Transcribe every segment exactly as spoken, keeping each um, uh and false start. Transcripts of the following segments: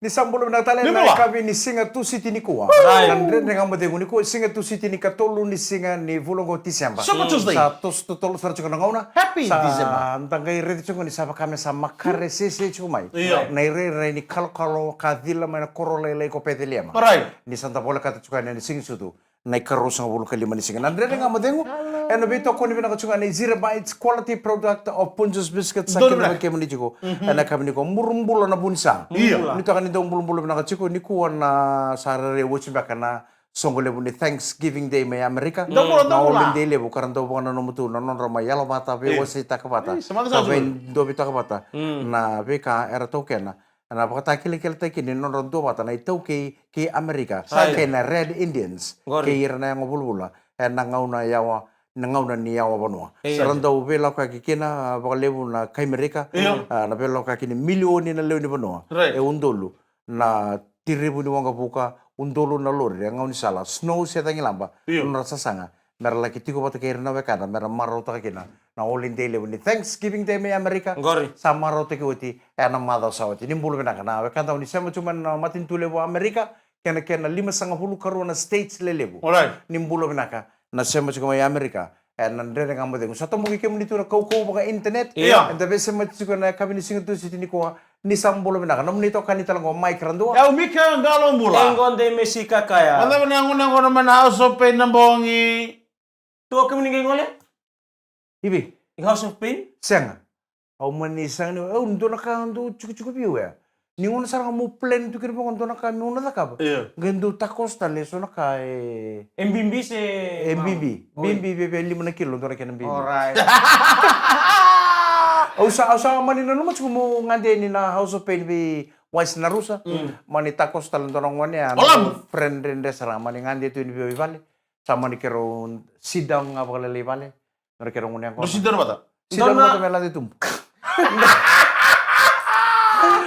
Ni sa bula vinaka tale na yakavi ni siga Tusiti nikua. Right. Na Dredre Ga Mo Cegu nikua, siga Tusiti ni katolu ni siga ni vula oqo Tiseba. Super Tuesday. Sa toso totolo sara tiko na gauna. Happy December. Sa da qai raica tiko ni sa vaka me sa makare sese tiko mai. Io. Na irairai ni kalokalo ka cila mai na koro lailai ko Peceliema. Right. Ni sa da volekata tiko yani na siga ni sucu. Na ikaruasagavulu ka lima ni siga. Na Dredre Ga Mo Cegu. Ena veitokoni vinaka tiko ga na Zero Bites Quality Product of Punjas Biscuits. Sa kena vei kemuni tiko. Ena yakavi nikua, muru bula na vu ni sa. Io. Ni toka ni dau bulabula vinaka tiko, nikua na sa rairai oti beka na soqo levu ni Thanksgiving Day mai Amerika. Dau bula, dau bula. Na holiday levu ka ra dau vakananuma tu na nodra mai yalovata, veiwaseitaka vata. Io, sa maka sa ka veiduavitaka vata. Na veika era taukena. Na vakatakilakilataki ni nodra duavata na iTaukei kei Amerika, kei na Red Indians, kei ira na yago vulavula, e na gauna yawa, na gauna ni yawa vanua. Io. Ra dau veilakoyaki kina vakalevu na kai Amerika, a, na veilakoyaki ni milioni na lewe ni vanua. Right. E udolu na tirivu ni waqavuka, udolu na lori, e gaunisala, snow se cagilaba, nodra sasaga. Mera laki tiko vata kei ira na wekada, mera marautaka kina na holiday levu ni Thanksgiving Day mai Amerika. Qori. Sa marautaki oti ena macawa sa oti. Ni bula vinaka na wekada, ni sema tu mai na matanitu levu o Amerika, kei na kena limasagavulu karua na states lelevu. Alright. Ni bula vinaka na sema tiko mai Amerika ena Dredre Ga Mo Cegu. Sa toboki kemuni tu na kaukauwa vaka internet. Io. Eda veisema tiko na yakavi ni siga Tusiti nikua. Ni sa bula vinaka. Nomuni itokani tale qo, Mike Radua. Au Mika Qalo Bula. E qo de Mesi Kakaya. Vacava na gunu yaqona mai na House of Pain na bogi? Tu o kemuni qai gole? Ivi? I House of Pain? Sega. Au mani sega ni, au dua na ka dau tsikotsikoi vei au ya. Ni gauna sara ga meu plan tu kina vaqo dua na ka meu na cakava. Io. Qai dau tacos tale eso na ka e... E bibi se... E bibi. Bibi veve lima na kilo dua na kena bibi. Alright. Au sa, au sa mani nanuma tiko meu gade yani na House of Pain vei Wise na Rusa. Mm. Mani tacos tale dua na gone ya. Olam. Friend dredre sara, mani gade tu yani vei au i vale. Sa mani keirau sit down ga vakalailai i vale. Mera keirau gunu yaqona. Dou sit down vata? Sit down vata me lade tubu.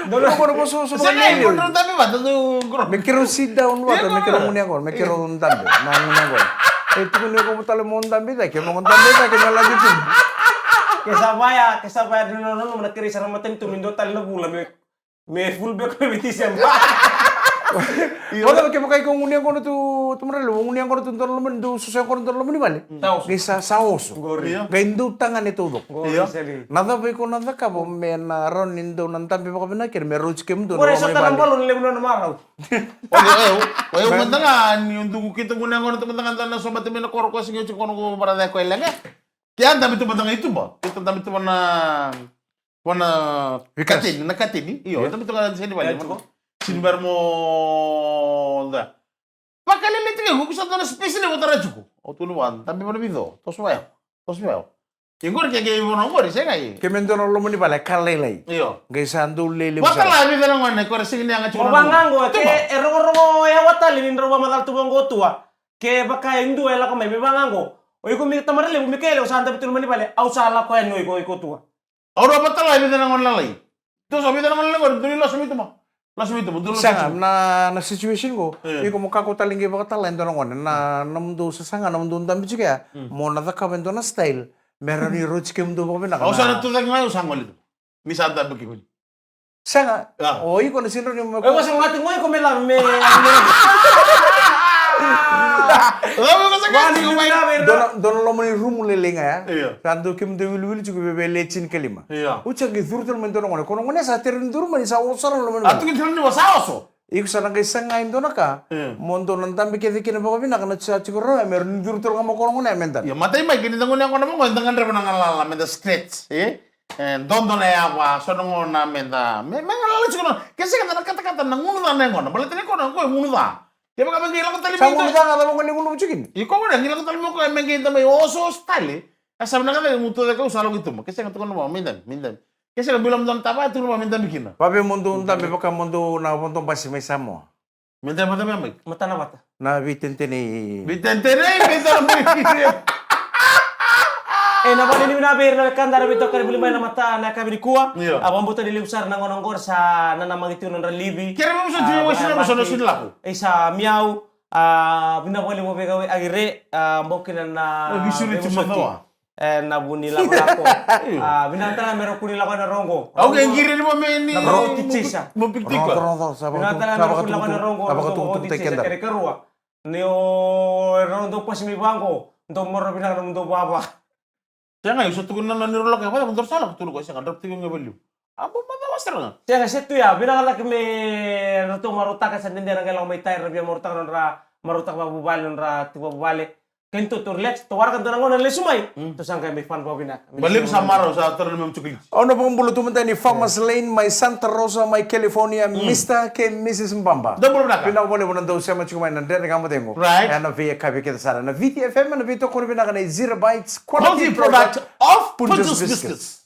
Dou na... Dou na... Dou na... Sega, dou dabe vata, dou gro. Me keirau sit down vata, me keirau gunu yaqona, me keirau dabe, na gunu yaqona. E tukuni iko mo tale mo dabe cake, mo dabe cake me lade tubu. Ke sa vaya, ke sa vaya, dou na, na, na, na kerei sara matanitu me dua tale na vula me, me full beka me December. Io. Vata kevaka iko gunu yaqona tu, tu marale, gunu yaqona tu dua na loma, dou soso yaqona dua na loma ni vale. Sa oso. Qai sa, sa oso. Qori. Io. Qai dou tagane taucoko. Qori. Io. Seli. Na cava iko na cakava me na rawa ni dou na dabe vakavinaka kina me rauti kemudou na loma ni vale. Qori sa tana balo ni levu na marau. Oya, oya, oya, mada ga ni duku keitou gunu yaqona tu mada ga da na somate mai na koro ko siga oti kono ko vara ceko e leqa. Ke a dabe tu mada ga i tuba. Keitou dabe tu na Vana Vikas. Kateni, na kateni. Io, io. Ita mitoka na seni vale. Io, tiko. Sini bar mo da. Vakalele tiko, ko kusa dua na space levu tara tiko. Au tukuna vua, dabe vana vico. Toso vaya. Toso vaya. Qori ke ke vana qori, sega i. Ke me dua na loma ni vale ka lailai. Io. Qai sa dau lailai. Vata la vica na gone, ko ra sigi ni yaga tiko. Mo vaqaqo, ke e rogorogo e awa tale ni drau vamacala tu vaqo tua. Ke vaka e dua e lako mai, me vaqaqo. O iko mi tamara levu, mi ke levu, sa dabe tu loma ni vale, au sa lako yani o iko, o iko tua. Au na vata la e vica na gone lalai. Dou sa vica na gone lalai qori, dou ni lasu mai tuma. Lasu mai tuma, dou lasu mai tuma. Sega, na, na situation qo, e, iko mo kakua tale qai vakatala e dua na gone. Na, nomudou sasaga, nomudou dabe tiko ya. Mm. Mo na cakava e dua na style. Me rawa ni rauti kemudou vakavinaka. Au sa na tucake ga, au sa gole tu. Ni sa dabe kemuni. Sega. Ya. O iko na sega ni mo. Iko sa mate mo iko me la me. Dua na, dua na loma ni rumu lailai ga ya. Io. Sa dau kemudou wiliwili tiko veve le tinikalima. Io. Oti sa qai curu tale mai dua na gone. Ko na gone sa tere ni curu mai ni sa oso sara na loma ni rumu. A tu qai tere ni wa sa oso. Iko sa na qai saga e dua na ka. Io. Mo dou na dabe kece kina vakavinaka na sa tiko rawa me rawa ni curu tale ga mai ko na gone me dabe. Io, matai mai kina gone, gone mo gone, da gadreva na galala me da scratch, e? E, dodo na yava, so na gona me da, me, me galala tiko na, ke sega da na katakata na gunu ca na yaqona, baleta na yaqona, ko e gunu ca. Kevaka me qai lako tale mai. Sa gunu ca ga, cava gone gunu tiko kina? Iko gone, qai lako tale mai ko, me qai da mai oso, oso tale. A sa vinaka cake, mutu cake, au sa lako i tuba. Ke sega tukuna vua, me dabe, me dabe. Ke sega, bila mo dua na tava, tukuna vua, me dabe kina. Vave mo dou dabe, vaka mo dou na vodo basi mai Samoa. Me dabe, me dabe, mai. Matana vata. Na veitenitenei. Veitenitenei, veitenitenei. E, na vale ni vinaka vei ira na wekada era veitokani vuli mai na mata na yakavi nikua. Io. A, vakabauta ni levu sara na gone qori sa nanamaki tiko na nodra livi. Kere me musa tiko, a, wasi na musa na sini lapu. E sa miau, a, vinaka vakalevu vei Kau, a, Ire, a, bau kina na, na, a, veivosoti. E, na vu ni lakolako. A, vinaka tale ga me ra kua ni lako na rogo. Au ke qiri ni mo me ni. Na rogo ti Chesa. Mo big tipa. Rogo, rogo, sa vinaka tale ga me ra kua ni lako na rogo, rogo ti Chesa. Kere karua. Ni o, e rogo dou pasi mai vaqo. Dou moro vinaka na dou vava. Sega, au sa tukuna na ni rogo lako vata, mo dou sa lako tu lako, sega, drop tiko ga valiu. A bo macala sara ga. Sega, se tu ya, vinaka laki me ratou marautaka sa dede na qai lako mai tai, ra via marautaka nodra, marautaka vavuvale, nodra tu vavuvale. Keitou tou relax, tou waraka dua na gauna lesu mai. Tou sa qai mai fun vakavinaka. Ba levu sa marau, sa tara na memu chocolate. Au na vakabula tu mada ni Farmers Lane, mai Santa Rosa, mai California, Mister kei Missus Baba. Dou bula vinaka. Vinaka vakalevu na dou sema tiko mai na Dredre Ga Mo Cegu. Right. Ena veiyakavi kece sara. Na Viti F M, na veitokoni vinaka na Zero Bites, quality product of Punjas Biscuits.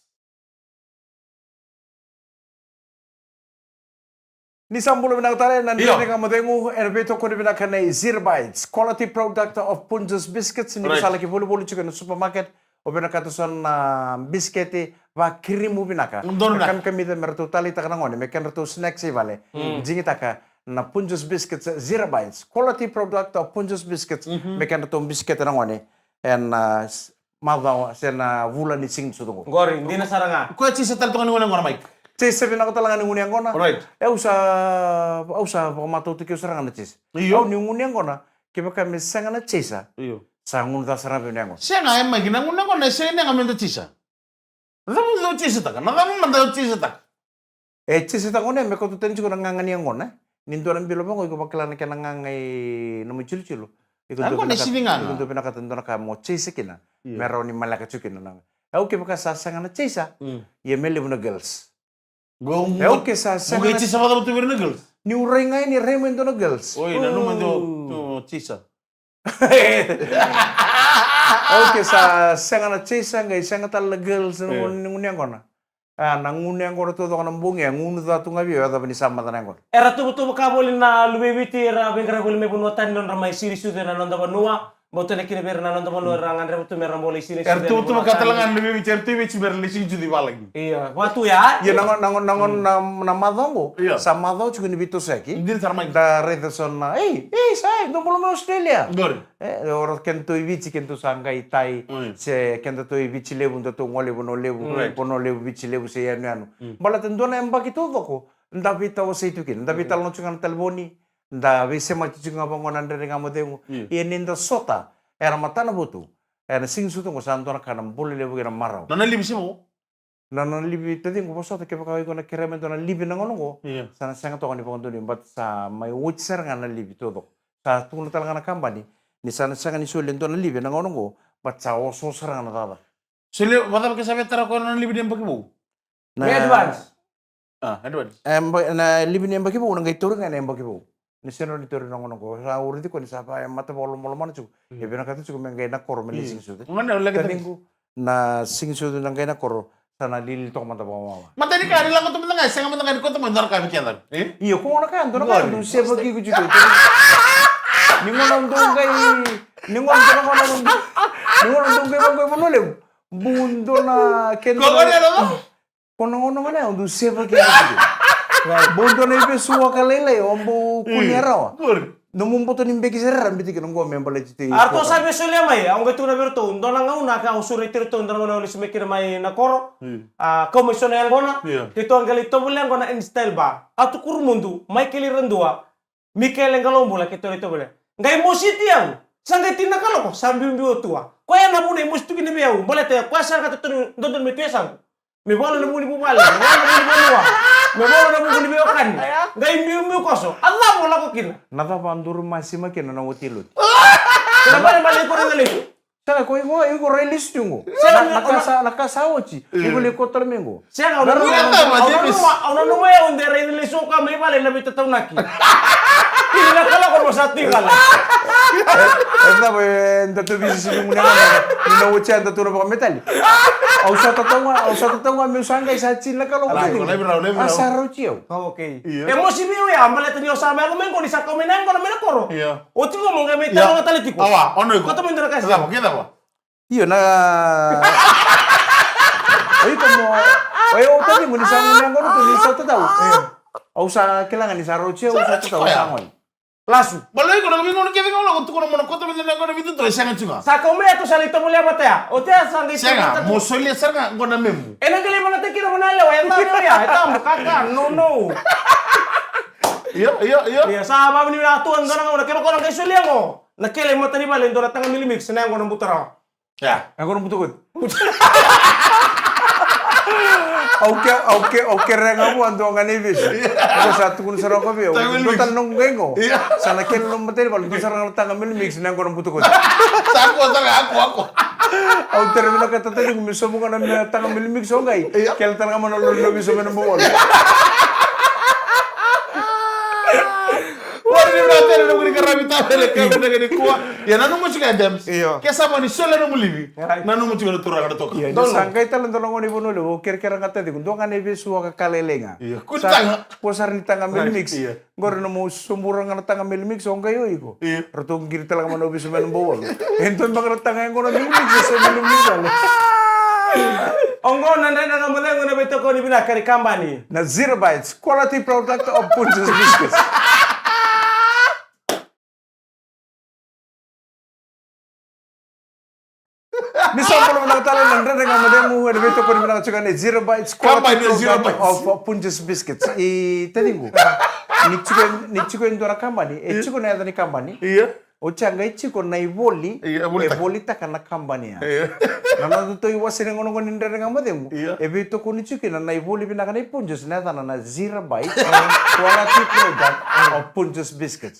Ni sa bula vinaka tale na Dredre Ga Mo Cegu, ena veitokoni vinaka na Zero Bites, quality product of Punjas Biscuits. Ni ko sa laki volivoli tiko ena supermarket, o vinakata so na bisikete vakirimu vinaka. Donu na. Kamikamica me ratou taleitaka na gone me kedratou snacks i vale. Digitaka na Punjas Biscuits, Zero Bites, quality product of Punjas Biscuits, me kedratou bisikete na gone. Ena macawa se na vula ni Siga ni Sucu qo. Qori, dina sara ga. Koya Chesa tale toka ni gone qo na Mike. Chesa vinaka tale ga ni gunu yaqona. Right. E, au sa, au sa vakamatau tu keu sara ga na Chesa. Io. Au ni gunu yaqona, kevaka me sega na Chesa. Io. Sa gunu ca sara ga vei na yaqona. Sega, e Mike, na gunu yaqona e sega ni yaga me da Chesa. Na cava mo Chesa taka? Na cava mo da Chesa taka? E Chesa taka gone, me kauta tani tiko na gaga ni yaqona. Ni dua na bilo vaqo, iko vakila na kena gaga i nomu ichilichilo. Iko dau vinakata, iko dau vinakata dua na ka mo Chesa kina. Io. Me rawa ni maleka tiko kina na. Au kevaka sa sega na Chesa, ia me levu na girls. Au ke sa sega na Chesa, vata tu vei na girls. Ni urai ga ni rai mai dua na girls. Oi, na numa dua tu Chesa. Au ke sa sega na Chesa, qai sega tale na girls na gunu yaqona. A, na gunu yaqona taucoko na bogi, e gunu ca tu ga vei au, e yacova ni sa maca na yaqona. Era tuvatuva ka voli na luve i Viti, era veiqaravi voli mai vanua tani, nodra mai Siga ni Sucu ena noda vanua. Bau tani kina vei ira na noda vanua, era gadreva tu mera bau lai Siga ni Sucu. Era tuvatuva ka tale ga na luve i Viti, era tu i Viti mera lai Siga ni Sucu i valagi. Ia, vatu ya. Ia, na gona, na gona, na gona, na, na macawa qo. Ia. Sa macawa tiko ni veitosoyaki. Dina sara mai. Da raica so na, ei, ei, sa, e, dou bula mai Australia. Qori. E, ora kedatou i Viti, kedatou sa qai tai, se kedatou i Viti Levu, datou gole Vanua Levu, Vanua Levu, Viti Levu, se yanuyanu. Baleta dua na yabaki taucoko, da veitawasei tu kina, da veitalanoa tu ga na talevoni, da veisemati tu ga vaqo na Dredre Ga Mo Cegu. Ia ni da sota, era matanavotu, era Siga ni Sucu qo sa dua na ka na bula levu kei na marau. Na, na livi se vo? Na, na livi taciqu vosota, kevaka iko na kerea me dua na livi na gauna oqo, sa na sega toka ni vakadonui, but sa mai oti sara ga na livi taucoko. Sa tukuna tale ga na kabani ni sa na sega ni soli e dua na livi na gauna oqo, but sa osooso sara ga na cakacaka. Soli, vacava ke sa via tara koya na livi ni yabaki vou? Na advance. A, advance. E, na livi ni yabaki vou, na qai tauri ga na yabaki vou. Ni sega ni tauri na gauna oqo. Sa urici koya ni sa va e mata vakalomalomana tiko. E vinakata tiko me qai na koro me lai Siga ni Sucu. Taciqu, na Siga ni Sucu na qai na koro, sa na lili toka mada vakawala. Mata ni ka ni lako tu mada ga, sega mada ga ni koto mai dua na ka vei keda. E? Io, ko na ka, dua na ka, dou sevaki iko tiko. Ni gauna dou qai, ni gauna dou qai, ni gauna dou qai vaqo i Vanua Levu. Bu dua na kena. Ko na gauna gona ya, o dou sevaki iko tiko. Bau dua na ivesu waka lailai, o bau kunea rawa. Nomu boto ni beki sara era biuti kina qo me baleti tei. A ratou sa via solia mai, au qai tukuna vei iratou, dua na gauna ka au sureti iratou, dua na gauna au lesu mai kina mai na koro. A, kau mai so na yaqona. Keitou a qai lai tovolea qo na N Style Bar. Atu Kurumudu, Michael Iradua. Mikaele Qaloubula, keitou lai tovolea. Qai mositi au. Sa qai tini na kaloko, sa biubiu o tua. Koya na vuna e mosi tu kina vei au, baleta koya sara ka dodonu me tu e yasamu. Me valu na vuku ni vuvale, me valu na vuku ni vanua, me valu na vuku ni veiwekani. Qai biubiu koso, a cava o lako kina? Na cava a duru masima kina na oti loti? Sega, balebale iko raica lesu. Sega, ko iko, iko rai lesu tu qo. Sega, na, na ka sa, na ka sa oti. Iko lai koto tale mai qo. Sega, au nanuma, au nanuma ya o de rai lesu ka mai vale na veitataunaki. Kina na kaloko mo sa tu i vale. E cava, e, datou veisisivi gunu yaqona, ni na oti ya datou na vakametali. Au sa tatau ga, au sa tatau ga meu sa qai sa tini na kaloko. A sa rauti au. Okei. E mosi vei au ya, baleta ni au sa mai yaco mai qo ni sa kau mai na yaqona mai na koro. Oti qo mo qai mai tale tiko. Awa, ono iko. Koto mai dua na ka. Cava, ke cava? Io, na. O iko mo, o yau taciqu ni sa gunu yaqona tu ni sa tatau. Au sa kila ga ni sa rauti au, au sa tatau, au sa gone. Lasu. Balai ko na mi gona kece ga, o lako tukuna mo na kota me na gona vitu to, e sega tu ga. Sa kau mai tu sa lai tovolea vata ya. O te sa ngai sega, mo solia sara ga gona memu. E na qai lai vanataki na gona yalewa, e na ya, e tabu, kaka, no, no. Io, io, io. Ia, sa vavini na tu, na gona, na kena kona qai solia go. Na kele mata ni vale, dua na taga mili mix, na gona buta rawa. Ya. Agora buta koti. Au ke, au ke, au kere ga vua dua ga na ivesu. Ko sa tukuna sara ko vei au. Dua tale noqu qai qo. Sa na kele na matani vale, dua sara ga na taga mili mix, na agora buta koti. Sa ko sara ako, ako. Au tere vinaka tata ni me sobu ga na me taga mili mix o qai. Kele tale ga mana lo lo viso me na bowol. Ori ni vinaka tale na muri karavi tale na karavi na kani kua. Ia nanuma tiko ya Dems. Io. Ke sa mani solia na mulivi. Nanuma tiko na turaga na toka. Ia, ni sa qai tale dua na gone i Vanua Levu, au kerekere ga taciko. Dua ga na ivesu waka kalailai ga. Io. Kua sara ni taga meli mix. Io. Qori na mau sobura ga na taga meli mix, o qai o iko. Io. Ratou qiri tale ga mana o viso me na bowol. E dua beka na taga e qo na meli mix, e sa meli mix ale. O qo na Dredre Ga Mo Cegu na veitokoni vinaka ni kabani. Na Zero Bites, quality product of Punjas Biscuits. Ni sa bula vinaka tale na Dredre Ga Mo Cegu, ena veitokoni vinaka tiko ni Zero Bites, quality product of Punjas Biscuits. I taciqu. Ni tiko, ni tiko e dua na kabani, e tiko na yaca ni kabani. Io. Oti a qai tiko na ivoli e volitaka na kabani ya. Io. Na noda tou iwase ni gonogone ni Dredre Ga Mo Cegu. Io. E veitokoni tiko kina na ivoli vinaka ni Punjas, na yacana na Zero Bites, quality product of Punjas Biscuits.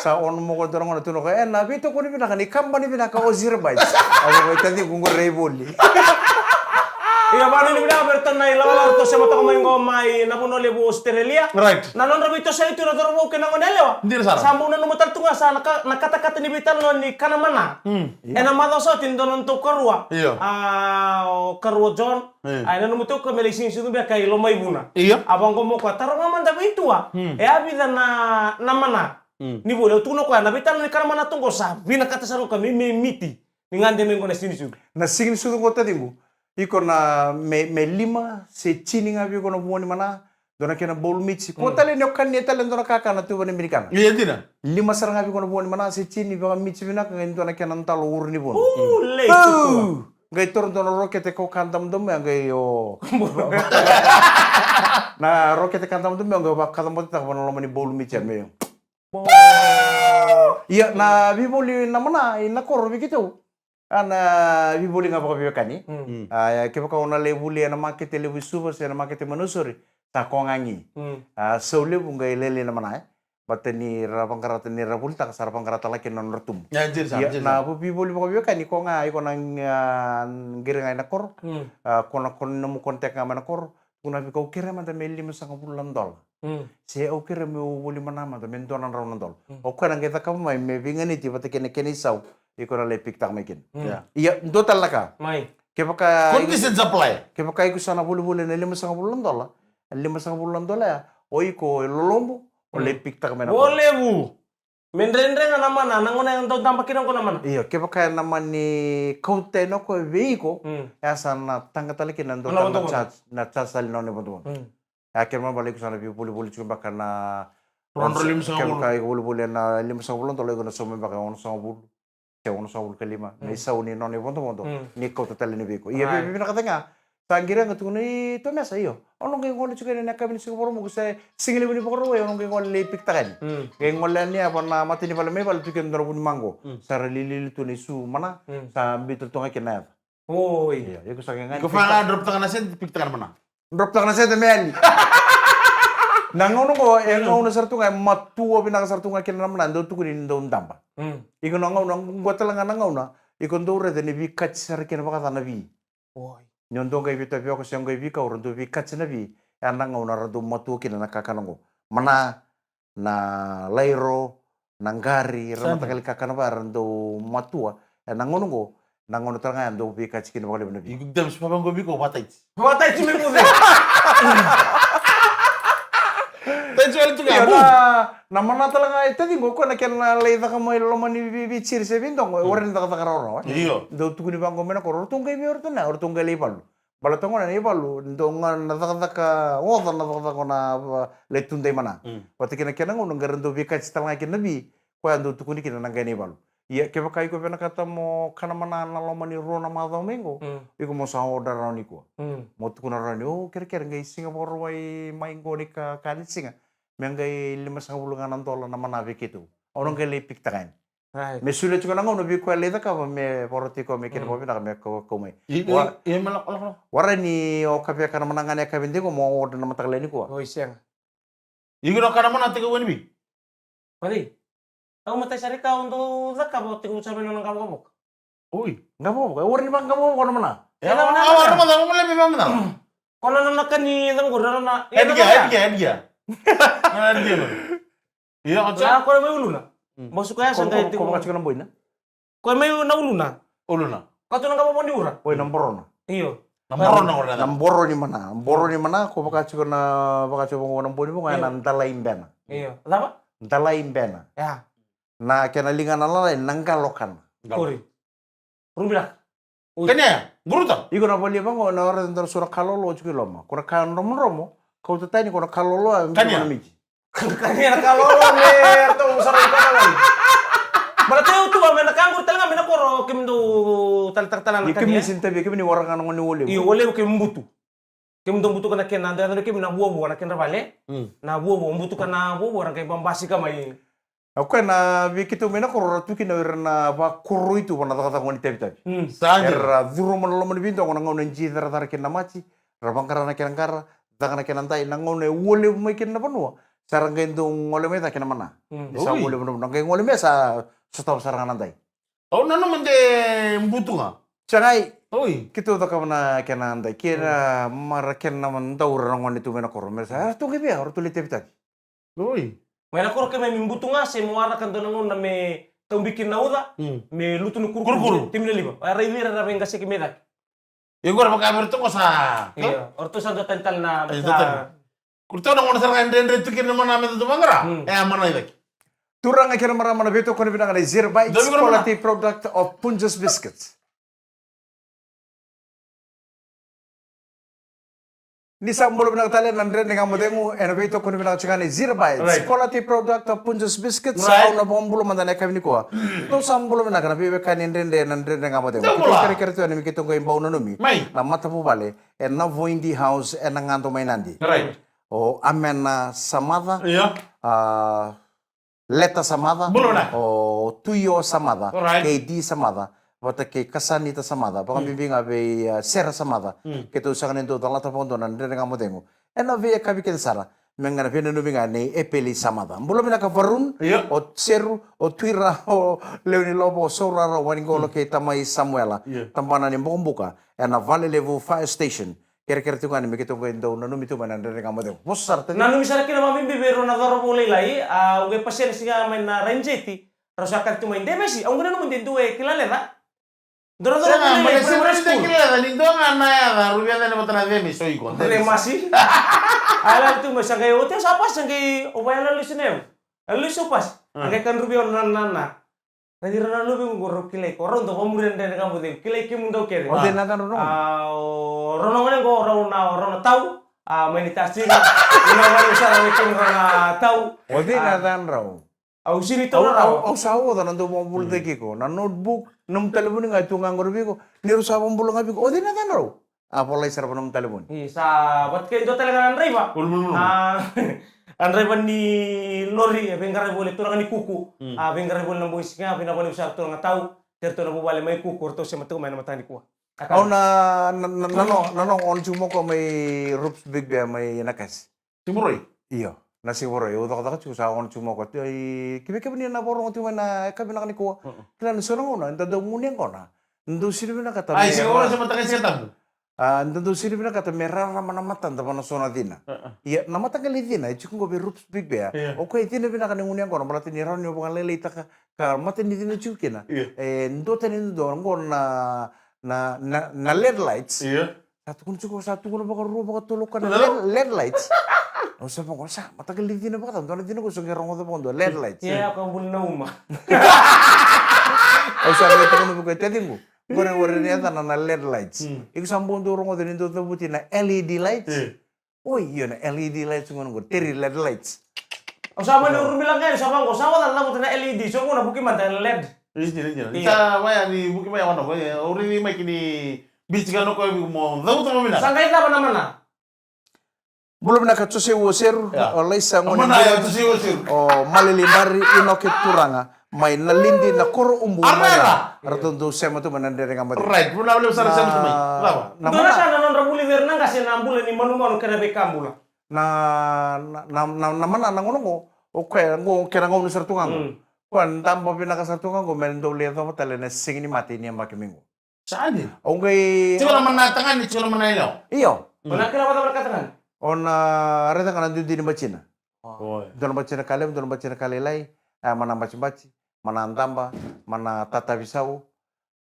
Sa ono moko dua na gona tu na ka, e na veitokoni vinaka ni kabani vinaka o Zero Bites. Au vakaitaciqu qori na ivoli. Ia, vakanuinui vinaka vei iratou na ilawalawa ratou sema toka mai qo mai na vanua levu Australia. Right. Na nodra veitosoyaki tu na cauravou kei na gone yalewa. Dina sara. Sa bau nanuma tale tu ga sa na ka, na katakata ni veitalanoa ni kana mana. Mm. Ena macawa sa oti e dua na nodatou karua. Io. A, o karua John. E. A, e nanuma tu ga me lai siga ni sucu beka i Lomaivuna. Io. A vaqo mo koya, taroga mada vei tua. Mm. E a vica na, na mana. Mm. Ni voli, au tukuna o koya, na veitalanoa ni kana mana tu qo sa vinakata sara o koya me, me miti. Ni gade mai qo na siga ni sucu. Na siga ni sucu qo taciqu. Iko na me, me lima se tini ga vei iko na vua ni mana, dua na kena bowl mix. Ko tale ni o kania tale dua na kakana tu vana Amerikana. Ia dina. Lima sara ga vei iko na vua ni mana se tini vaka mix vinaka qai dua na kena dalo uru ni vonu. Uu, lei, tukua. Qai toro dua na rokete ko ka damudamu ya qai o. Na rokete ka damudamu ya qai o vakacabotetaka vana loma ni bowl mix ya me o. Ia, na vivoli na mana, i na koro vei keitou. A na vivoli ga vakaveiwekani. Mm. A, kevaka o na lai voli ena makete levu i Suva se na makete mai Nausori, sa ko ga gi. Mm. A, sau levu qai lailai na mana, e. Baleta ni ra vaqarata, ni ra volitaka sa ra vaqarata laki na nodra tubu. Ia, dina sara, ia, dina sara. Na vivoli vakaveiwekani ko ga, iko na, a, qiri ga i na koro. Mm. A, ko na, ko na nomu contact ga mai na koro. Tukuna vei iko, au kerea mada me limasagavulu na dola. Mm. Se au kerea meu voli mana mada me dua na drau na dola. Mm. O koya na qai cakava mai me veiganiti vata kei na kena isau. Iko na lai pick taka mai kina. Mm. Ia. Ia, dua tale na ka. Mai. Kevaka conditions apply. Kevaka iko sa na volivoli na limasagavulu na dola. Limasagavulu na dola ya. O iko e lolobu, o lai pick taka mai na koro. O levu. Me dredre ga na mana, na gauna e dau daba kina qo na mana. Io, kevaka e na mani kauta yani o koya vei iko, mm, e a sa na taqa tale kina na dua na charge, na charge tale na nona ivodovodo. Mm. E a kena ibalebale iko sa na veivolivoli tiko beka na rua na drau limasagavulu. Kevaka iko volivoli ena limasagavulu na dola, iko na sauma beka e onosagavulu. Se onosagavulu ka lima. Mm. Na isau ni nona ivodovodo. Mm. Ni kauta tale yani vei iko. Ia, right, vei, vei, vinaka cake ga. Sa qiri ga tukuna, i Tomesa, io. Au na qai gole tiko yani ena yakavi ni siga Vakaraubuka se siga levu ni Vakarauwai, au na qai gole lai pick taka yani. Mm. Qai gole yani yava na matanivala mai vale tu kina dua na vunimaqo. Mm. Sa ra lilili tu na isu mana. Mm. Sa biu tale tu ga kina na yaca. Oi. Io, iko sa qai gani. Iko fa ga drop taka na sede, pick taka na mana. Drop taka na sede me yali. Na gauna qo, e gauna sara tu ga, e matua vinaka sara tu ga kina na mana, dau tukuni ni dau daba. Mm. Iko na gauna, qo tale ga na gauna, iko dau raica ni veikati sara kina vakaca na vi. Oi. Ni o dou qai veitavioka se o qai veikau, ra dau veikati na vi. E a na gauna ra dau matua kina na kakana qo. Mana, na lairo, na qari, ra matakali kakana va, ra dau matua. E na gauna qo, na gauna tale ga ya dau veikati kina vakalevu na vi. Iko dau se vaqo vei iko vataiti. Vataiti me muce. Taiti wale tu ga, ia, boom. Na, na mana tale ga e taciqu, o koya na kena lai caka mai loma ni vi, vi, siri se vidogo, e warai ni cakacaka rawarawa, e. Io. Dau tukuni vaqo mai na koro, o ratou qai vei o ratou na, o ratou qai lai valu. Baleta gona na ivalu dau ga na cakacaka oca, na cakacaka na va-, lai tudai mana. Mm. Vata kei na kena gauna qai ra dau veikati tale ga kina na vi, koya dau tukuni kina na qai na ivalu. Ia kevaka iko vinakata mo kana mana na loma ni rua na macawa mai qo, mm, iko mo sa oda rawa nikua. Mm. Mo tukuna rawa ni, o, kerekere, qai siga Vakarauwai mai qo ni ka, ka ni siga, me qai limasagavulu ga na dola na mana vei keitou. Au na qai lai pikitaka yani. Right. Me solia tiko na gauna vei koya lai cakava, me vakaroti koya me kena, mm, vakavinaka me kau, kau mai. I, i, wa-, i, me lako, lako, lako. Warai ni o kavea kana mana ga na yakavi dei qo mo oda na mataka lailai nikua. Oi, sega. Iko na kana mana tiko wani mi? Padi. Au matai sara ka au dau cakava, tiko sa vei na nona qavokavoka. Oi. Qavokavoka, e warai ni vakaqavokavoka na mana. E, e na mana, au, au, mana. Au, au, au, au, au, au, au, au. Ko na nona ka ni caqura na, e, na edgia, mana. Edgia, edgia. Na edgia, no. Ia, o na, ko mai uluna. Mm. Bosu ko ya sa ko, dai ko, tiko. Ko vaka tiko na boina. Ko mai na uluna. Uluna. Ko tu na qavokavoka ni ura. Oi, na borona. Io. Na borona, ora na. Na boro ni mana. Na boro ni mana, ko vaka tiko na, vaka tiko na boni voga, io, na dalai bena. Io. Cava? Dalai bena. Ya. Na kena liga na lalai, na qalo kana. Qalo. Kori. Rumiraka. Ui. Kania, guruta. Iko na valia vaqo, na ora dau sura kalolo tiko i loma. Ko na ka dromodromo, kauta tani ko na kalolo, a, kania. Na miti. Kania na kalolo, me ratou sara i kona wai. Mara teu tu, me na kaquri tale ga, me na koro, kemudou tale, tale, tale na kania. Ni kemuni sini tavia, kemuni waraka na gone wolevu. Io, wolevu kemuni butu. Kemudou butuka na kena, da, da, kemuni na vuavua na kena vale. Mm. Na vuavua, butuka na vuavua, ra qai babasika mai. O koya na vei keitou mai na koro ra tu kina o ira na vakoroi tu vana cakacaka gone tavitavi. Mm. Sa dina. Era curuma na loma ni veidogo na gauna e ji caracara kina na mati, ra vaqara na kena qara, caka na kena dai, na gauna e ua levu mai kina na vanua, sa ra qai dau gole mai cake na mana. Mm. Ni sa ua levu na vanua, qai gole mai sa sotava sara ga na dai. Au nanuma de butu ga. Sa qai. Oi. Keitou cakava na kena dai, kena mara kena daura na gone tu mai na koro. Me sa, era tu qai via, era tu lai tavitavi. Oi. Mai na koro keimami butu ga se mo waraka dua na gauna me taubiki na uca, mm, me lutu ni kurukuru. Kurukuru. Timi na liva. Era raici ira ra veiqaseki me cake. Ia qori vaka vei ratou qo sa. Io, o ratou sa dua tani tale na. Io, dua tani. Ko ratou na gauna sara ga e dredre tu kina na mana me dau vaqara. Mm. E a mana i cake. Turaga kei na marama, na veitokoni vinaka nei Zero Bites, dua vei iko na mana. Quality product of Punjas Biscuits. Ni sa bula vinaka tale na Dredre Ga Mo Cegu, ena veitokoni vinaka tiko ga ni Zero Bites. Right. Quality product of Punjas Biscuits. Right. Au na vakabula mada na yakavi nikua. Tou sa bula vinaka na veiwekani dredre na Dredre Ga Mo Cegu. Tou bula. Keitou kerekere tu yani me keitou qai bau nanumi. Mai. Na matavuvale, ena Voindi House, ena Gado mai Nadi. Right. O Amena Samaca. Io. A, Leta Samaca, bula vinaka. O Tuio Samaca, alright. Kei Di Samaca, vata kei Kasanita Samaca, vakabibi ga vei, uh, Sera Samaca. Mm. Keitou sega ni dau calata vakadua na Dredre Ga Mo Cegu. Ena veiyakavi kece sara, me ga na veinanumi ga nei Epeli Samaca. Bula vinaka Varun, io. O Seru, o Tuira, o Lewe ni Lovo, o Saurara, o Waniqolo, mm, kei tamai Samuela. Io. Tabana ni Bokobuka, ena Valelevu Fire Station. Kerekere tu ga ni me keitou qai dau nanumi tu mai na Dredre Ga Mo Cegu. Vosa sara tani. Nanumi sara kina vakabibi vei rau na cauravou lailai, a, au qai pasena siga mai na Rainijeti, rau sa kaci tu mai, Devesi, au qai nanuma de dua e kila leca. Dua na cauravou lailai, primary school. Sega, ma le sega ni kila leca, ni dua ga na yaca, rau via yacana vata na Cemesi, o iko. Cemesi. A, yala tu mai sa qai, o Teo sa pasi, sa qai, o vaya yala lesu na yau. Yala lesu pasi. A. A qai kadruvi au na, na, na. Raici rau na luve qo, rau kilai iko, rau dau vakamuri na Dredre Ga Mo Cegu, kilai kemudou kece. O cei na yacana rau? A, o rau na gone qo, rau na, rau na Tau, a, mai ni Tasiri, ina vale sara vei kemudou rau na Tau. O cei na yacana rau? Au sini tau na rau. Au, au, au sa oca na dau vakabula cake iko. Na notebook, nomu talevoni ga e tu ga qori vei iko, ni rau sa vakabula ga vei iko. O cei na yacana rau? A volai sara vua nomu talevoni. Io, sa vata kei dua tale ga na draiva. Ulu, ulu, ulu. A, a draiva ni lori, e veiqaravi voli e turaga ni Kuku. Mm. A veiqaravi voli na boys ga, vinaka voli sara turaga Tau. Kei ratou na vuvale mai Kuku, ratou sema tiko mai na mataka nikua. Au na, na, na, na, no, na, no, on tu moko mai Rups Big Bear mai Nakasi. Siga Vakarauwai? Io, na Siga Vakarauwai, au cakacaka tiko sa on tiko mai o koya. Ia, kevaka ni na vakarorogo tiko mai na yakavi vinaka nikua. Mm. Kila ni so na gauna, da dau gunu yaqona. Da dau sini vinakata me... Ai, Siga Vakarauwai sa mataka Siga Tabu. A, da dau sini vinakata me rarama na matada vua na so na cina. Mm. Ia, na mataqali cina e tiko qo vei Rups Big Bear. Ia. O koya e cina vinaka ni gunu yaqona, baleta ni rawa ni o vakalailaitaka ka mata ni cina tiko kina. Ia. E duatani dua qo na, na, na, na L E D lights. Ia. Sa tukuna tiko, sa tukuna vakarua, vakatolu o koya na L E D, L E D lights. Au sa vaqo, sa mataqali cina vakacava, dua na cina qo sa qai rogoca vakadua, L E D lights. Ia, ia, ka buli na uma. Au sa qai tukuna vaqo, e taciqu. Qori, qori ni yacana na L E D lights. Mm. Iko sa bau dau rogoca ni dau cavuti na L E D lights. Eh. Oi, io, na L E D lights qo, qo, three L E D lights. Au sa mani, io, urumi laga, au sa vaqo, au sa vaqo, cavuta na L E D, so qo na vuki mada na L E D. Io, io, io. Io. Sa vaya ni vuki mai wana, vaya, au raici mai kini bici ka na koya mo cavuta mo mina. Sa qai cava na mana? Bula vinaka Jose Uoseru, ya, o Laisa Gone. Mana ya Jose Uoseru. O Malele Bari, Inoke Turaga. Mai Nalidi, na koro Ubu, mai ra. Ratou dau sema tu mai na Dredre Ga Mo Cegu. Right, vuna levu sara sema tu mai. Bravo. Na mana. Dua na ka na nodra vulica ira na qase na bula ni manumanu kei na veika bula. Na, na, na, na, na mana na gauna qo, o koya qo kena gauna sara tu ga qo. Mm. Koya daba vinaka sara tu ga qo, me dau lai yacova tale na Siga ni Mate ni yabaki mai qo. Sa dina. Au qai. Tiko na mana tagane, tiko na mana yalewa. Io. Mm. O na kila vata vata ka tagane. O na raica ga na duidui ni batina. Oi. Dua na batina ka levu, dua na batina ka lailai. A, mana batibati, mana daba, mana tatavi sau.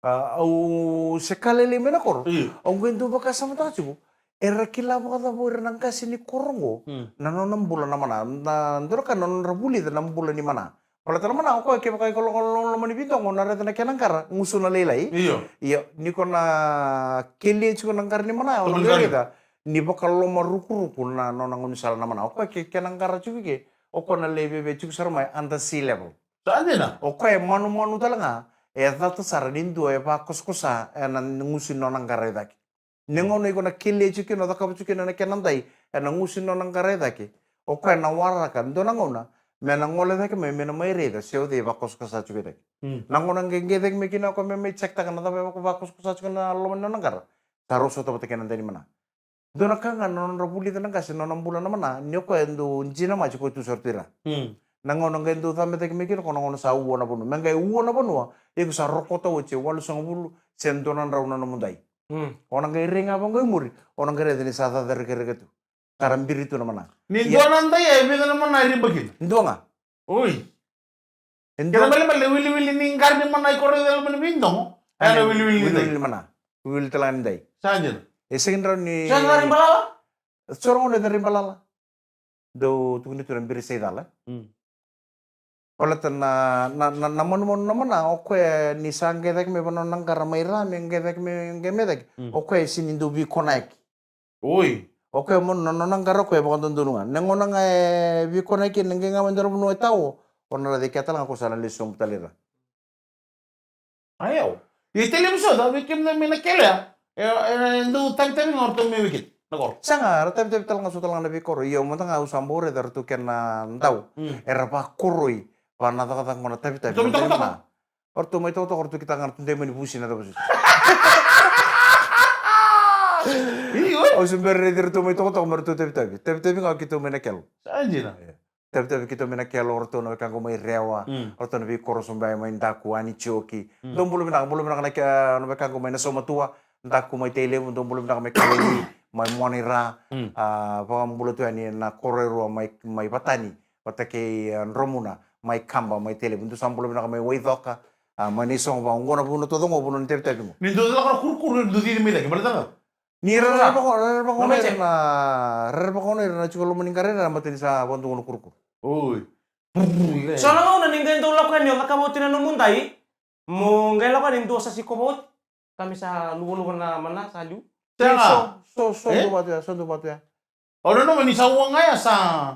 A, au se ka lailai mai na koro. Io. Au qai dau vakasamataka tiko. Era kila vakacava o ira na qase ni koro qo. Mm. Na nona bula na mana. Na dua na ka na nodra vulica na bula ni mana. Baleta na mana, o koya kevaka iko lako loma ni veidogo, na raica na kena qara, gusuna lailai. Io. Io, ni ko na kelia tiko na qara ni mana, o na qai raica ni vakalomarukuruku na nona gaunisala na mana. O koya ke, kena qara tiko ke, o koya na lai veve tiko sara mai under sea level. Sa dina. O koya e manumanu tale ga, e cata sara ni dua e vakosakosa ena gusu ni nona qara e cake. Ni gauna iko na kelia tiko kina, o cakava tiko kina na kena dai, ena gusu ni nona qara e cake. O koya na waraka, dua na gauna, me na gole cake mai, me na mai raica, se o cei vakosakosa tiko e cake. Mm. Na gauna qai qai cake mai kina, o koya me mai check taka na cava e vako-, vakosakosa tiko na loma ni nona qara. Sa rau sota vata kei na dai ni mana. Dua na ka ga na nodra vulica na qase, na nona bula na mana, ni o koya e dau dina mai tiko tu sara tu ira. Mm. Na gauna qai dau cabe cake mai kina, o koya na gauna sa ua na vanua. Me qai ua na vanua, iko sa rokota oti e walusagavulu, se dua na drau na nomu dai. Mm. O na qai rai ga vaqo i muri, o na qai raica ni sa caca rekereke tu. Ka ra biri tu na mana. Ni dua na dai e vica na mana e riba kina? Dua ga. Oi. E dua. Kena balebale na wiliwili ni qara ni mana i koro i loma ni veidogo. E na wiliwili ni dai. Wiliwili ni mana. Wiliwili tale ga ni dai. Sa dina. E sega ni rawa ni. Sa na riba lala? Sa rawa ni riba lala. Dau tukuni tu na biri sa i cala. Mm. Baleta na, na, na, na manumanu na mana, o koya ni sa qai cake mai vanua na qara mai ra, me qai cake mai, qai mai cake. Mm. O koya e sega ni dau veikonaki. Oi. O koya mo na nona qara o koya e vakadodonu ga. Na gauna ga e veikonaki, na qai ga mai dua na vanua e tao, o na raica e kea tale ga ko sa na lesu sobu tale i ra. Io. Ia e talevi so, da vei kemuni mai na kele ya. E, e, dau tavitavi ga o ratou mai vei keda na koro. Sega, ra tavitavi tale ga so tale ga na veikoro. Ia, au mada ga au sa bau raica ratou kena dau. Mm. Era vakoroi, va na cakacaka qo na tavitavi. Ratou mai tokatoka. O ratou mai tokatoka, o ratou kitaka ga ratou dai mani vusi na cava susu. Io. Au se bera raici ratou mai tokatoka me ratou tavitavi. Tavitavi ga o keitou mai na kelo. Sa dina. Ia. Tavitavi keitou mai na kelo, o ratou na wekaqu mai Rewa, mm, o ratou na veikoro sobu mai Daku, Anitioki. Mm. Dou bula vinaka, bula vinaka na ke-, na wekaqu mai Nasomatua, Daku mai Tailevu, dou bula vinaka mai Kalegi, mai Monira, mm, a, vakabula tu yani na koro e rua mai, mai Vatani, vata kei, a, Dromuna, mai Kaba, mai Tailevu, dou sa bula vinaka mai Waicoka, a, mai Naisogova, oqo na vanua taucoko, vanua ni tavitavi qo. Ni dou caka na kurukuru, dou cici mai cake, baleta na Ni rerevaka, rerevaka o ira na, rerevaka o ira na tiko loma ni qara, era mata ni sa vakadua na kurukuru. Oi. So na gauna ni qai dau lako yani o cakava oti na nomu dai, mo qai lako yani dua sa sikova oti. Ka me sa luvaluva na mana sa liu. Sega. So, so, so, eh? Dua vatu ya, so dua vatu ya. O nanuma ni sa ua ga ya sa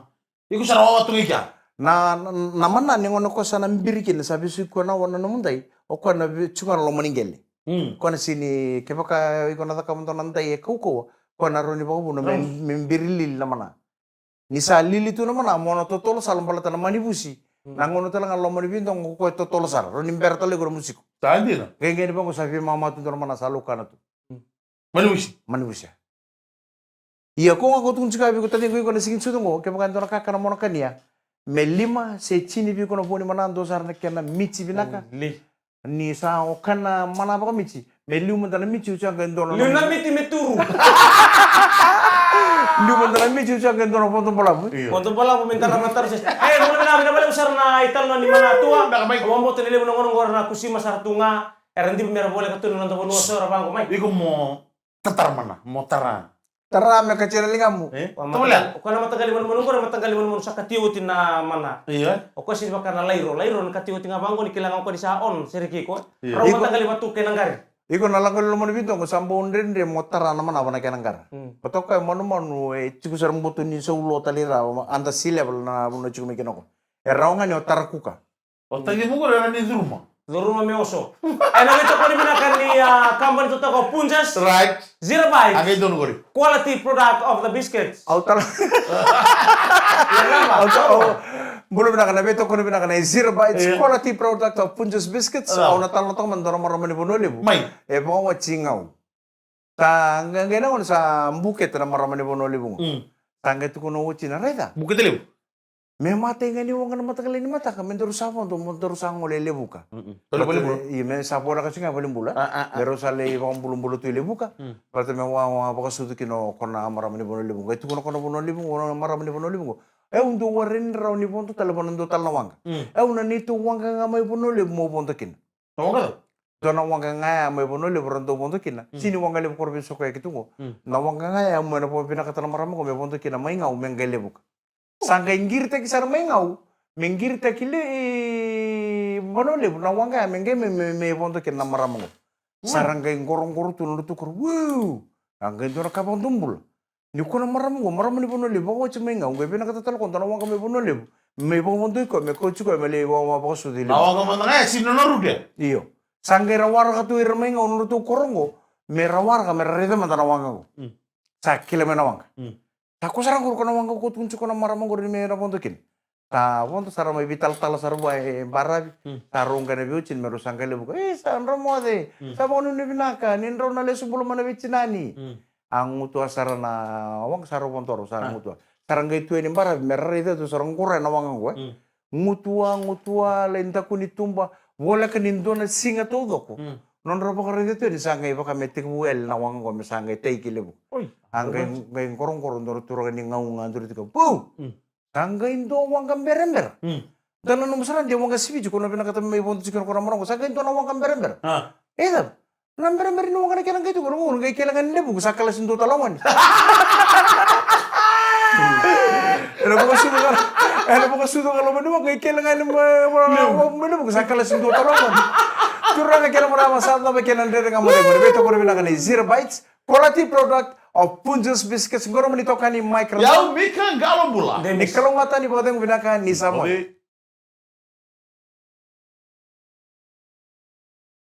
Iko sa na wawa tu ga i kea. Na, na, na mana ni gauna ko sa na biri kina, sa vesuki koya na ua na nomu dai, o koya na ve-, tu ga na loma ni qele. Mm. Koya na sega ni, kevaka iko na cakava dua na dai e kaukauwa, koya na rawa ni vakavuna me, mm, me biri lili na mana. Ni sa lili tu na mana, mo na totolo sala baleta na manivusi. Mm. Na gauna tale ga loma ni veidogo, ko koya e totolo sala. Rawa ni bera tale iko na musiko. Sa dina. Qai qai ni vaqo sa veimama tu dua na mana sa laukana tu. Mm. Manivusi. Manivusi. Ia ko ga ko tukuna tiko vei iko taciqu, iko na siga ni sucu qo, kevaka e dua na kakana mo na kania, me lima se tini vei iko na vo ni mana, dua sara na kena miti vinaka. Ni sa o kana mana vakamiti, me liu mada na miti, oti ya qai dua na, liu na miti me turu. Liu mada na miti, oti ya qai dua na vodo balavu. Io. Vodo balavu me dua na mataru se. E, mo na vinaka, vinaka vakalevu sara na italanoa ni mana tua. Vinaka mai. Au vakabauta ni levu na gone qori na kusima sara tu ga. Era diva me ra voleka tu na noda vanua, so era vaqo mai. Iko mo Tatara mana, mo tara. Tara me katia na ligamu. E? Tovolea. O koya na mataqali manumanu qori, mataqali manumanu sa katia oti na mana. Io. O koya sega ni vaka na lairo, lairo na katia oti ga vaqo ni kila ga o koya ni sa on, se reki iko. Io. Rau mataqali vatu kei na qari. Iko na lako i loma ni vidogo sa bau dredre mo tara na manava na kena qara. Mm. Ko toka e manumanu e tiko sara boto ni sau lo tale i ra, under sea level na vanua tiko mai kina ko. E rawa ga ni o tara kuka. O tagi muku era ni curuma. Curuma me oso. E na veitokoni vinaka ni, ah, company totoka o Punjas. Right. Zero Bites. A qai donu qori. Quality product of the biscuits. Au tala. Ia, nama. Au tala. Bula vinaka na veitokoni vinaka na Zero Bites. Yeah. Quality product of Punjas Biscuits. Ah. Au na tala toka mada na marama ni Vanua Levu. Mai. E vakawati gau. Sa qai, qai na gauna sa bukete na marama ni Vanua Levu ga. Mm. Sa qai tukuna o watina, raica. Bukete levu. Me matai ga ni waqa na mataqali ni mataka, me daru sa vodo, mo daru sa gole e Levuka. Mm-mm. Tole. Baleta, valenibula. Io, me sa voleka tiko ga e valenibula. Ah, ah, ah. Me rau sa lai vakabulabula tu e Levuka. Mm. Baleta me wawa vakasucu kina o koya na marama ni Vanua Levu. Qai tukuna o koya na Vanua Levu, o na marama ni Vanua Levu. E, au dau warai ni rawa ni vodo tale vua na dua tale na waqa. Mm. E, au na neitou waqa ga mai Vanua Levu mo vodo kina. Na waqa? Dua na waqa ga ya mai Vanua Levu ra dau vodo kina. Mm. Sega ni waqa levu ko ra veisokoyaki tu qo. Mm. Na waqa ga ya mo na vinakata na marama qo me vodo kina mai Gau me qai Levuka. Sa qai qiritaki sara mai Gau, me qiritaki le, e, Vanua Levu, na waqa ya me qai me, me, me vodo kina na marama qo. Sa ra qai qoroqoro tu na nodratou koro, wow! A qai dua na ka vakadobula. Ni ko na marama qo, marama ni Vanua Levu, vakawati mai Gau, qai vinakata tale ko dua na waqa mai Vanua Levu. Me vakavodo i koya, me kauti koya, me lai wawa vakasucu i Levuka. Na waqa mada ga ya, sega ni nona rudia. Io. Sa qai ra waraka tu ira mai Gau, nodratou koro qo, me ra waraka, me ra raica mada na waqa qo. Mm. Sa kila mai na waqa. Mm. Sa ko sara qori ko na waqa ko tukuni tiko na marama qori me na vodo kina. Sa vodo sara mai veitalatala sara vua e baravi. Mm. Sa rau qai na veiwatini me rau sa qai Levuka. E, sa drau moce. Mm. Sa vakanuinui vinaka. Ni drau na lesu bula mai na veitinani. Mm. A gutuwa sara na waqa sa rau vodo rau, sa gutuwa. Sa ra qai tu yani baravi me ra raica tu sa ra qoroya na waqa qo, e. Mm. Gutuwa, gutuwa, lai daku ni tuba. Voleka ni dua na siga taucoko. Mm. Nodra vakaraica tu yani sa qai vaka me tekivu yali na waqa qo me sa qai tai ki Levuka. Oi. A qai, qai qoroqoro dua na turaga ni Gau ga duri tiko. Pau! Mm. Sa qai dua waqa berabera. Mm. Da nanuma sara de waqa siviti ko na vinakata me mai vodo tiko ko na marama qo. Sa qai dua na waqa berabera. Ah. E cava? Na berabera ni waqa na kena qai tu ko na qai kele ga ni Levuka sa kalasi dua tale wani. Ena vakasucu ga, ena vakasucu ga loma ni waqa qai kele ga ni ma, ma, ma, ma Levuka sa kalasi dua tale wani. Turaga kei na marama sa cava kena dredre ga mo cegu. Veitokoni vinaka ni Zero Bites. Quality product of Punjas Biscuits, qo na nomuni itokani Mike Rama. Yau Mika Qalobula. Ni kalougata ni vakacegu vinaka ni Samoa. Oi.